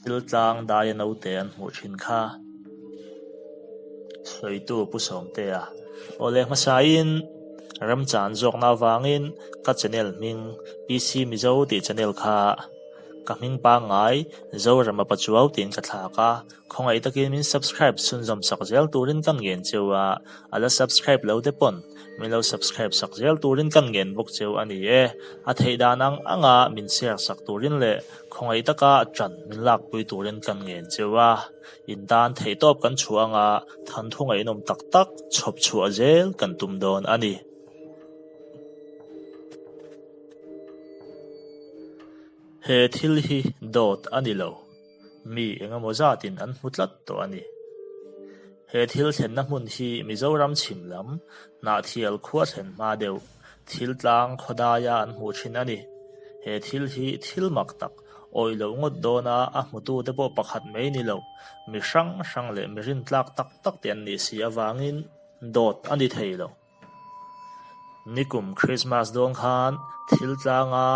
Thiltlang daia naute an hmuh thin kha. Sawitu Pu Sawmtea aw leh hmasain remchan zawkna avangin ka channel hming PC Mizo tih channel kha ka hming pangngai Zorama Pachuau tiin ka thlak a, khawngaih takin min subscribe chhunzawm sak zel turin ka ngen cheu a, a la subscribe lo te pawn min lo subscribe sak zel turin ka ngen bawk cheu a ni e. A theih dan ang anga min share sak turin leh Khawngaih taka ṭan min lakpui turin kan ngen cheu a, in tan theihtawp kan chhuah anga thanthu ngaihnawm tak tak chhawp chhuah zel kan tum dawn a ni. He thil hi dawt a ni lo, mi engemaw zatin an hmu tlat tawh a ni. He thil thlenna hmun hi Mizoram chhim lam, Hnahthial khua thlen hma deuh, thil tlang khawdaia an hmuh thin a ni. He thil hi thil mak tak, awih loh ngawt dawna a hmutute pawh pakhat mai ni lo, mi hrang hrang leh mi rintlak tak tak te an nih si avangin dawt a ni thei lo. Nikum Christmas dawn khan thil tlanga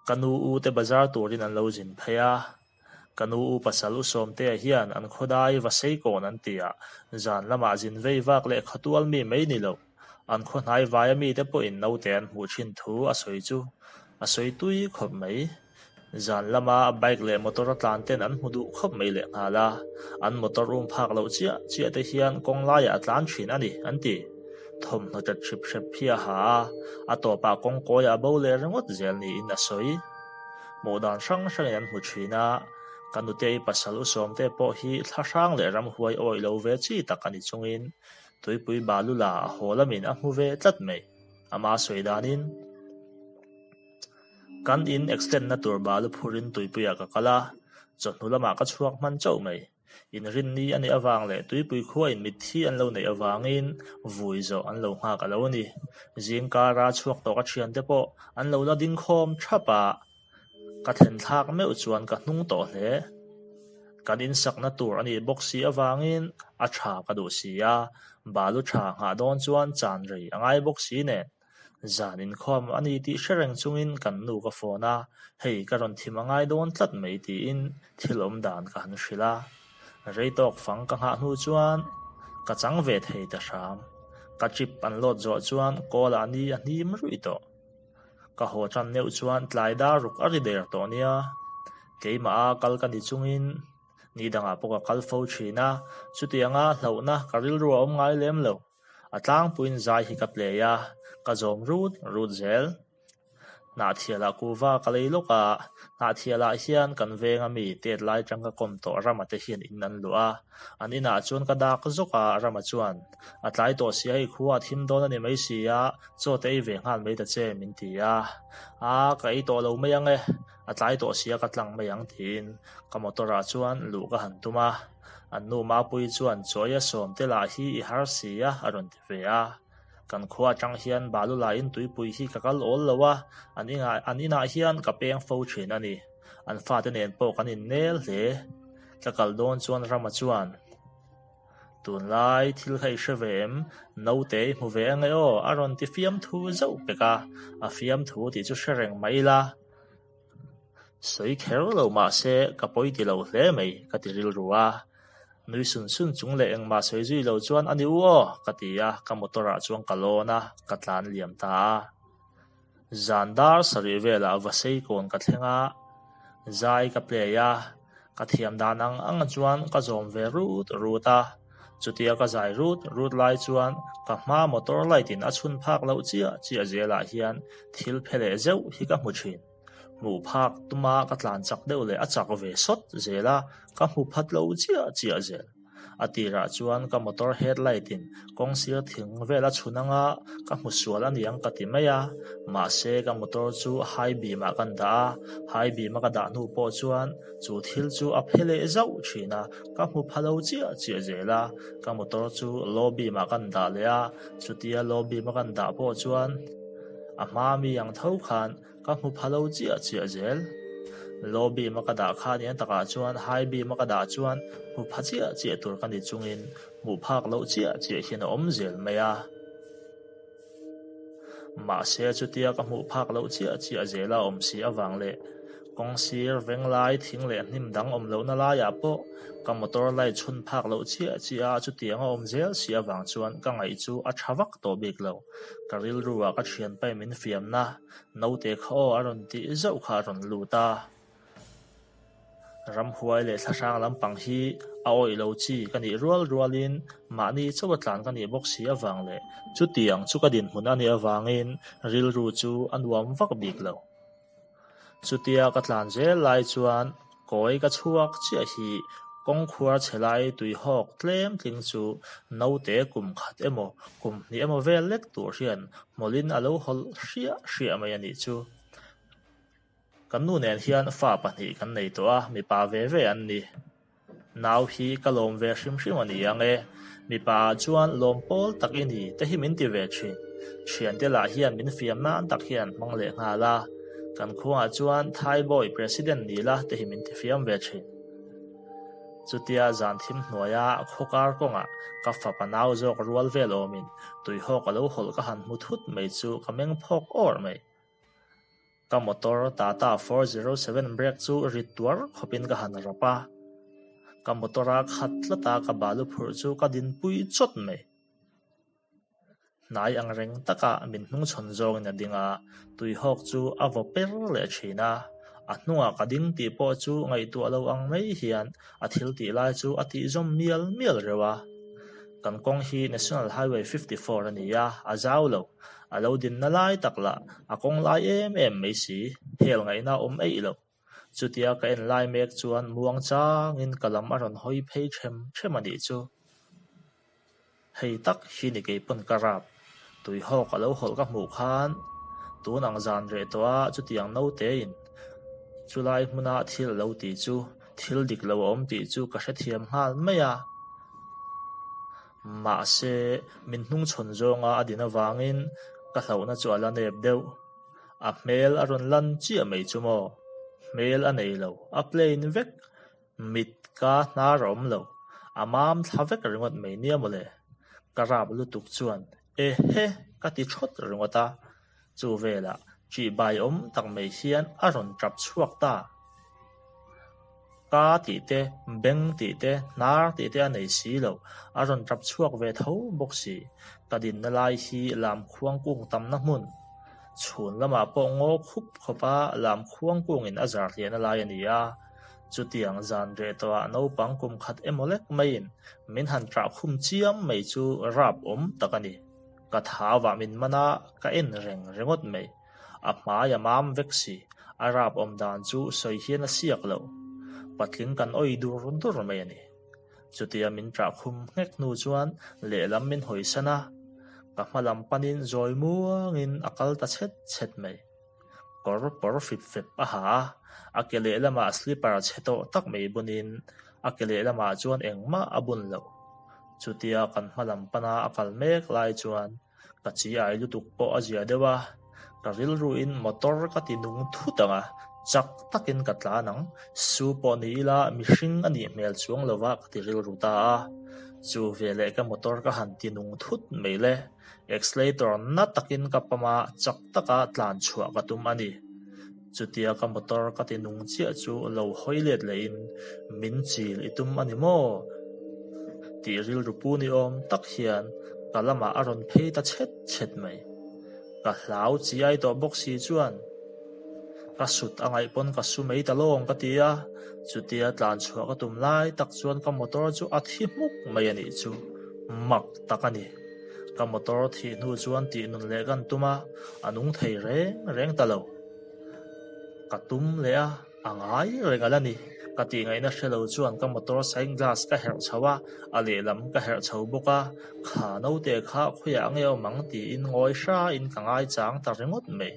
ka nu u te bazar turin an lo zin phei a. Ka nu u pasal u Sawmtea hian an khawdai va seikawn an ti a, zan lamah zin vei vak leh khawtual mi mai ni lo, an khaw hnai vaia mite pawhin naute an hmuh thin thu a sawi chu a sawi tui khawp mai. Zan lama bike leh motor a tlan ten an hmu duh khawp mai lehnghal a, an motor um phak loh chiah chiah te hian kawng laiah a tlan thin a ni, an ti. Thawmhnaw tat hrip hrep hi a ha a, a tawpah kawngkawiah a bo leh ringawt zel niin a sawi. Hmuh dan hrang hrangin an hmu thin a, ka nutei pasal u Sawmte pawh hi thla hrang leh ramhuai awih lo ve chi tak a ni chungin tuipui balula a haw lamin a hmu ve tlat mai. Ama sawi danin, Kan in extend na tur balu phurin tuipuiah ka kal a, chawhnu lamah ka chhuak hman chauh mai. Inrinni a nih avang leh tuipui khuain mitthi an lo neih avangin vui zawh an lo nghak a lo ni. Zingkara chhuak tawh ka thiante pawh an lo la ding khawm thap a, ka thlen thlak meuh chuan ka hnung tawh hle. Kan insakna tur a nih bawk si avangin a tha ka duh si a, balu tha nghah dawn chuan chan rei a ngai bawk si nen. Zan inkhawm a ni tih hre reng chungin kan nu ka phone a, hei ka rawn thim a ngai dawn tlat mai tiin thil awm dan ka han hrilh a. Rei tawk fang ka nghah hnu chuan ka chang ve thei ta hram. Ka trip an load zawh chuan call ah ni a hnim ruih tawh. Ka haw tan neuh chuan tlai dar ruk a ri der tawh nia. Keimah a kal ka ni chungin ni dangah pawh ka kal fo thin a, chutianga hlauhna ka rilru a awm ngai lem lo. A tlangpuiin zai hi ka play a, ka zawm rut rut zel. Hnahthialah kuhva ka lei lawk a, Hnahthialah hian kan venga mi tet lai tang ka kawm tawh Rama te hian in an luah a. An inah chuan ka dak zawk a, Rama chuan, A tlai tawh sia hei khua a thim dawn a ni mai si a, chaw te ei ve nghal mai ta che, min ti a. A, ka ei tawh lo mai ang e, a tlai tawh sia ka tlang mai ang tiin ka motor ah chuan luh ka han tum a. An nu Mapuii chuan Chawia sawmte lah hi i har si a, a rawn ti ve a. Kan khua atang hian balu lahin tuipui hi ka kal awl lo a, an inah an inah hian ka peng fo thin a ni. An fate nen pawh kan innel hle. Ka kal dawn chuan Rama chuan, Tunlai thil kha i hre ve em? Naute i hmu ve ange aw, a rawn ti fiamthu zauh pek a. A fiamthu tih chu hre reng mai ila. Sawi kher lo mahse ka pawi ti lo hle mai ka ti rilru a, nui sun sun chung leh engmah sawi zui lo chuan a ni u aw ka ti a, ka motor ah chuan ka lawn a, ka tlan liam ta a. Zan dar sarih velah va sei kawn ka thleng a, zai ka play a, ka thiam dan ang ang chuan ka zawm ve rut rut a, chutia ka zai rut rut lai chuan ka hma motor light in a chhun phak loh chiah chiah zelah hian thil phe leh zeuh hi ka hmu thin. Hmuh phak tuma ka tlan chak deuh leh a chak ve sawt zel a, ka hmu phat lo chiah chiah zel. A tirah chuan ka motor headlight in kawng sir thing vel a chhun anga ka hmu sual a niang ka ti mai a, mahse ka motor chu high beam ah kan dah a, high beam a ka dah hnu pawh chuan chu thil chu a phe leh zauh thin a, ka hmu pha lo chiah chiah zel a, ka motor chu low beam ah kan dah leh a, chutia low beam a kan dah pawh chuan a hma mi ang tho khan Ka hmu pha lo chiah chiah zel. Low beam a ka dah kha nia takah chuan high beam a ka dah chuan hmu pha chiah chiah tur ka ni chungin hmuh phak loh chiah chiah hian a awm zel mai a. Mahse chutia ka hmuh phak loh chiah chiah zela awm si avang leh. Kawng sir venglai thing leh hnim dang awm lohna laiah pawh ka motor light chhun phak loh chiah chiah a chutiang a awm zel si avang chuan ka ngaih chu a tha vak tawh bik lo. Ka rilruah ka thianpa min fiamna naute kha aw a rawn tih zauh kha a rawn lut a. Ramhuai leh thlahrang lampang hi a awih lo chi ka nih rual rualin mahni chauh a tlan ka nih bawk si avang leh chutiang chu ka dinhmun a nih avangin rilru chu a nuam vak bik lo. Chutia ka tlan zel lai chuan kawi ka chhuak chiah hi kawngkhuar chhe lai tuihawk tlem tling chu naute kum khat emaw kum hnih emaw vel lek tur hian hmawlhin a lo hawlh hriah hriah mai a nih chu. Kan nu nen hian fa pahnih kan nei tawh a, mipa ve ve an ni. Nau hi ka lawm ve hrim hrim a ni ang e. Mipa ah chuan lawm pawl tak i ni te hi min ti ve thin. Thiante lah hian min fiam nan tak hian an hmang leh nghal a. Kan khuangah chuan Thai Boy President ni la te hi min ti fiam ve thin. Chutia zan thim hnuaia khawkar kawngah ka fapa nau zawk rual vel awmin tuihawk a lo hawlh ka han hmu thut mai chu ka meng phawk awr mai. Ka motor Tata 407 brake chu rit tuar khawpin ka han rap a, ka motor a khat tlat a ka balu phurh chu ka dinpui chawt mai. Hnai ang reng taka min hnungchhawn zawngin a ding a, tuihawk chu a vaw per leh thin a, a hnungah ka ding tih pawh chu ngaihtuah lo ang mai hian a thil tih lai chu a tihzawm mial mial reuh a. Kan kawng hi National Highway 54 a ni a, a zau lo. A lo dinna lai tak lah a kawng lai em em mai si, hel ngaihna a awm eih lo. Chutia ka en lai mek chuan muang changin ka lam a rawn hawi phei them them a nih chu. Hei tak hi ni kei pawn ka rap. Tuihawk a lo hawlh ka hmuh khan tun ang zan reh tawh a chutiang naute-in chulai hmuna thil a lo ti chu thil dik lo a awm tih chu ka hrethiam nghal mai a. Mahse, min hnungchhawn zawnga a din avangin ka hlauhna chu a la nep deuh. A hmel a rawn lan chiah mai chu maw? Hmel a nei lo, a plain vek. Mit ka hnar a awm lo, a mam thla vek ringawt mai nia mawle. Ka rap lutuk chuan, Ehe! ka ti thawt ringawt a. Chu velah ṭihbai awm tak mai hian a rawn ṭap chhuak ta. Ka tih te, beng tih te, hnar tih te a nei si lo, a rawn ṭap chhuak ve tho bawk si. Ka dinna lai hi lamkhuang kung tamna hmun, chhun lamah pawh ngaw khup khawpa lamkhuang kungin a zar hliahna lai a ni a. Chutiang zan reh tawhah naupang kum khat emaw lek maiin min han ṭah khum chiam mai chu rap awm tak a ni. Ka thauah min man a, ka en reng ringawt mai. A hmai a mam vek si, a rap awm dan chu sawi hian a siak lo. Patling kan awi dur dur mai a ni. Chutia min ṭah khum nghek hnu chuan lehlam min hawisan a, ka hma lam panin zawi muangin a kal ta chhet chhet mai. Kawr pawr fip fep a ha a, a ke lehlamah slipper chhe tawh tak mai bunin a ke lehlamah chuan engmah a bun lo. Chutia kan hma lam pana a kal mek lai chuan ka chi ai lutuk pawh a zia deuh a, ka rilruin motor ka ti nung thut ang a, chak takin ka tlan ang, su pawh ni ila mihring a nih hmel chuang lova ka ti rilru ta a. Chu veleh ka motor ka han ti nung thut mai le. Accelerator na takin ka pam a, chak taka tlan chhuah ka tum a ni. Chutia ka motor ka ti nung chiah chu lo hawi let lehin min chil i tum a ni maw? Tih rilru pu ni awm tak hian ka lamah a rawn phei ta chhet chhet mai. Ka hlau chi ai tawh bawk si chuan ka sut a ngaih pawn ka su mai ta lawng ka ti a, chutia tlan chhuah ka tum lai tak chuan ka motor chu a thi hmuk mai a nih chu, mak tak a ni. Ka motor thih hnu chuan tih nun leh kan tum a, a nung thei reng reng ta lo. Ka tum leh a, a ngai reng a la ni. Ka tih ngaihna hre lo chuan ka motor side glass ka herh chho a, a lehlam ka herh chho bawk a, kha naute kha khawiah nge awm ang tiin ngawi hrain ka ngaichang ta ringawt mai.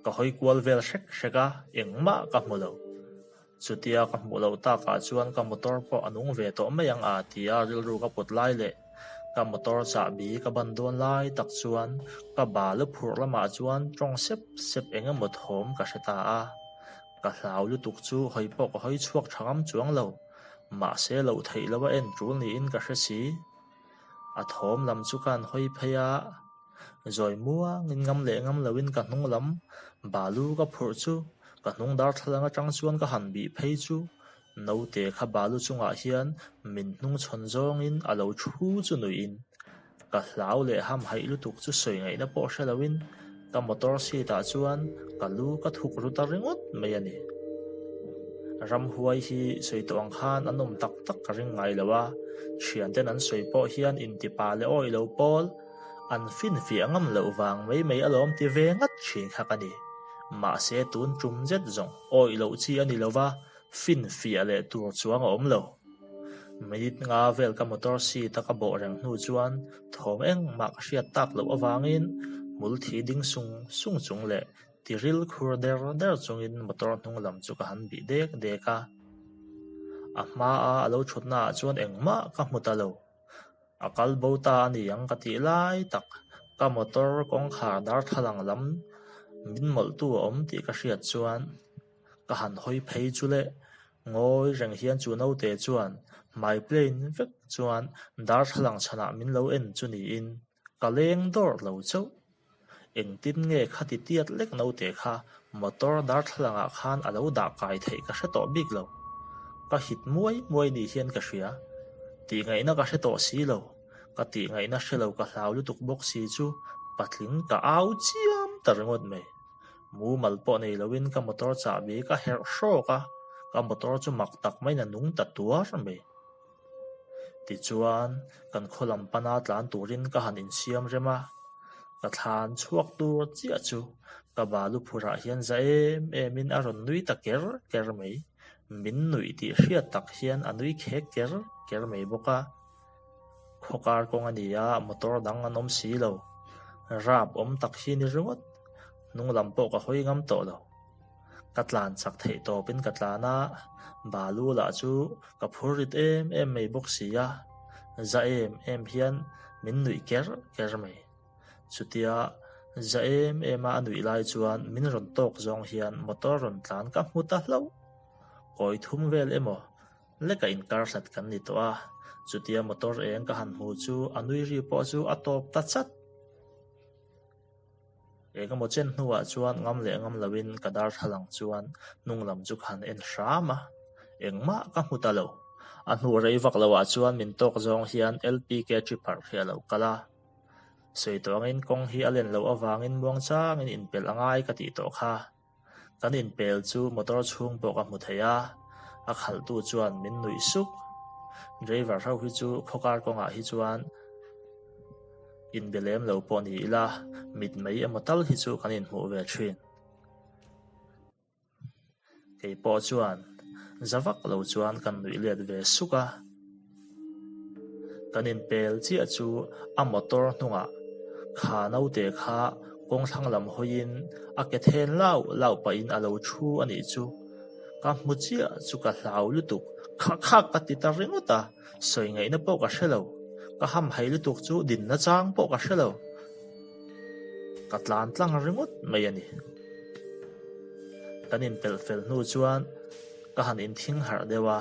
Ka hawi kual vel hrek hrek a, engmah ka hmu lo. Chutia ka hmuh loh takah chuan ka motor pawh a nung ve tawh mai ang a tia rilru ka put lai leh ka motor chahbi ka ban dawn lai tak chuan ka balu phurh lamah chuan tawng sep sep eng emaw thawm ka hre ta a. Ka hlau lutuk chu hawi pawh ka hawi chhuak tha ngam chuang lo. Mahse loh theih loh a en tul niin ka hre si. A thawm lam chu ka han hawi phei a. Zawi muangin ngam leh ngam loin ka hnung lam balu ka phurh chu. Ka hnung darthlalang atang chuan ka han bih phei chu naute kha balu chungah hian min hnungchhawn zawngin a lo thu chu nuihin ka hlau leh hamhaih lutuk chu sawi ngaihna pawh hre loin ka motor seat ah chuan ka lu ka thuk ru ta ringawt mai a ni. Ramhuai hi sawi tawh ang khan an awm tak tak ka ring ngai lo a, thianten an sawi pawh hian intipa leh awih lo pawl an finfiah ngam loh vang mai mai alawm ti ve ngat thin kha ka ni. Mahse tun tum zet zawng awih loh chi a ni lo va, finfiah leh tur chuang a awm lo. Minute nga vel ka motor seat a ka bawh reng hnu chuan thawm engmah ka hriat tak loh avangin hmul thi ding sung sung chung leh tiril khur der der chungin motor hnung lam chu ka han bih dek dek a. A hmaa a lo thutnaah chuan engmah ka hmu ta lo. A kal bo ta a ni ang ka tih lai tak ka motor kawngkhar darthlalang lam min mawlhtu a awm tih ka hriat chuan ka han hawi phei chu le ngawi reng hian chu naute chuan hmai plain vek chuan darthlalang chhanah min lo en chu niin ka leng dawrh lo chauh. Engtin nge khati tiat lek naute kha motor darthlalang ah khan a lo dah kai theih ka hre tawh bik lo. Ka hit muai muai ni hian ka hria. Tih ngaihna ka hre tawh si lo. Ka tih ngaihna hre lo ka hlau lutuk bawk si chu patling ka au chiam ta ringawt mai. Mumal pawh nei loin ka motor chahbi ka herh hrawk a, ka motor chu mak tak maiin a nung ta tuar mai. Tichuan, kan khaw lam pana tlan turin ka han insiam rem a, ka thlan chhuak tur chiah chu ka balu phurah hian za em emin a rawn nui ta ker ker mai. Min nuih tih hriat tak hian a nui khek ker ker mai bawk a. Khaw kar kawng a ni a, motor dang an awm si lo. Rap awm tak hi ni ringawt, hnung lam pawh ka hawi ngam tawh lo. Ka tlan chak theih tawpin ka tlan a, balu lah chu ka phur rit em em mai bawk si a, za em em hian min nuih ker ker mai. Chutia za em em a a nuih lai chuan min rawn tawk zawng hian motor rawn tlan ka hmu ta hlauh. Kawi thum vel emaw leka inkar hlat kan ni tawh a, chutia motor eng ka han hmu chu a nui ri pawh chu a tawp ta chat. Engemaw chen hnuah chuan ngam leh ngam loin ka darthlalang chuan hnung lam chu ka han en hram a, engmah ka hmu ta lo. A hnu rei vak loah chuan min tawk zawng hian LPK tripper hi a lo kal a. Sawi tawh angin kawng hi a len loh avangin muangchangin inpelh a ngai ka tih tawh kha. Kan inpel chu motor chhung pawh ka hmu thei a, a khalhtu chuan min nuih suk. Driver ho hi chu khawkar kawngah hi chuan inbe lem lo pawh ni ila, mit mai emaw tal hi chu kan inhmuh ve thin. Kei pawh chuan za vak lo chuan kan nuih let ve suk a. Kan inpel chiah chu a motor hnungah kha naute kha kawng thlang lam hawiin a ke then lau lau pahin a lo thu a nih chu. Ka hmu chiah chu ka hlau lutuk, khak khak ka ti ta ringawt a, sawi ngaihna pawh ka hre lo. Ka hamhaih lutuk chu dinna chang pawh ka hre lo. Ka tlan tlang ringawt mai a ni. Kan inpelh fel hnu chuan ka han inthing harh deuh a,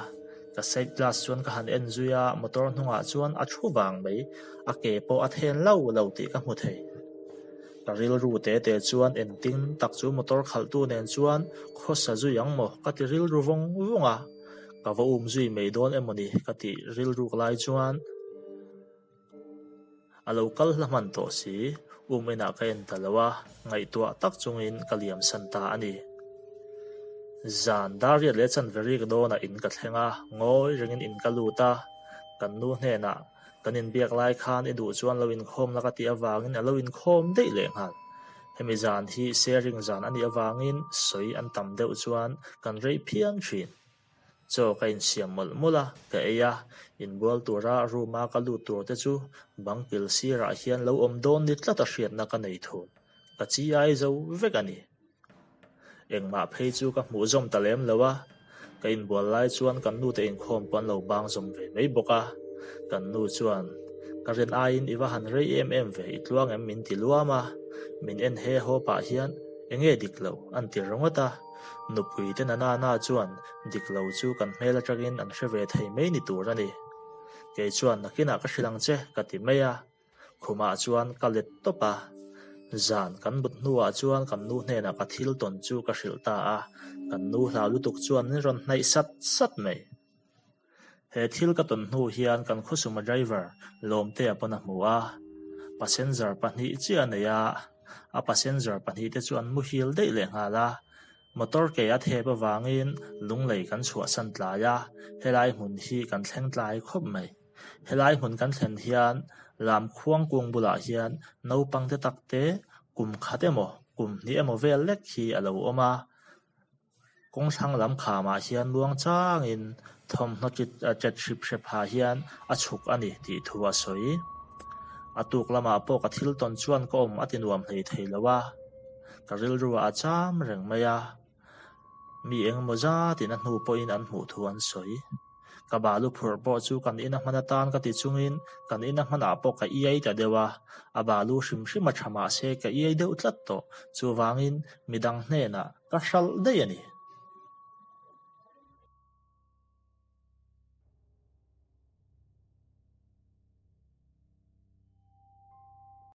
ka side glass chuan ka han en zui a, motor hnungah chuan a thu vang mai, a ke pawh a then lo lo tih ka hmu thei. Ka rilru te te chuan engtin tak chu motor khalhtu nen chuan khawsa zui ang maw ka ti rilru vawng vawng a, ka va um zui mai dawn emaw ni ka tih rilruk lai chuan, A lo kal hla hman tawh si, um enah ka en ta lo a, ngaihtuah tak chungin ka liam san ta a ni. Zan dariat leh chanve rik dawnah in ka thleng a, ngawi rengin in ka lut a, kan nu hnenah kan inbiak lai khan i duh chuan lo inkhawm la ka tih avangin a lo inkhawm daih leh nghal. Hemi zan hi sharing zan a nih avangin sawi an tam deuh chuan kan rei phian thin. Chaw ka insiam mawlh mawlh a, ka ei a, inbual tura room a ka lut tur te chu bang kil sirah hian lo awm dawn ni tlat a hriatna ka nei thun, ka chi ai zo vek a ni. Engmah phei chu ka hmuh zawm ta lem lo a, ka inbual lai chuan kan nute inkhawm pawh an lo bang zawm ve mai bawk a, kan nu chuan ka rin aiin i va han rei em em ve i tluang em min ti luam a, min en he haw pah hian enge dik lo an ti ringawt a. Nupui te Nanana chuan dik lo chu kan hmel atangin an hre ve thei mai ni tur a ni. Kei chuan nakinah ka hrilh ang che ka ti mai a, khumah chuan ka let tawp a. Zan kan mut hnuah chuan kan nu hnenah ka thil tawn chu ka hrilh ta a, kan nu hlau lutuk chuan min rawn hnaih sat sat mai. He thil ka tawn hnu hian kan khawsuma driver Lawmtea pawn a hmu a, passenger pahnih chiah a nei a, a passenger pahnihte chu an muhil daih leh nghal a, motor ke a thep avangin lunglei kan chhuahsan tlai a, helai hmun hi kan thleng tlai khawp mai. Helai hmun kan thlen hian Lamkhuang kung bulah hian naupang te tak te kum khat emaw kum hnih emaw vel lek hi a lo awm a, kawngthlang lam khamah hian muang changin thawmhnaw ṭet hrip hrep ha hian a chhuk a ni tih thu a sawi. A tuk lamah pawh ka thil tawn chuan ka awm a ti nuam hlei thei lo a, ka rilru ah a cham reng mai a. Mi engemaw zatin a hnu pawhin an hmuh thu an sawi. Ka balu phurh pawh chu kan ina hman atan ka ti chungin kan ina hmanah pawh ka iai ta deuh a, a balu hrim hrim a tha mahse ka iai deuh tlat tawh, chuvangin midang hnenah ka hralh daih a ni.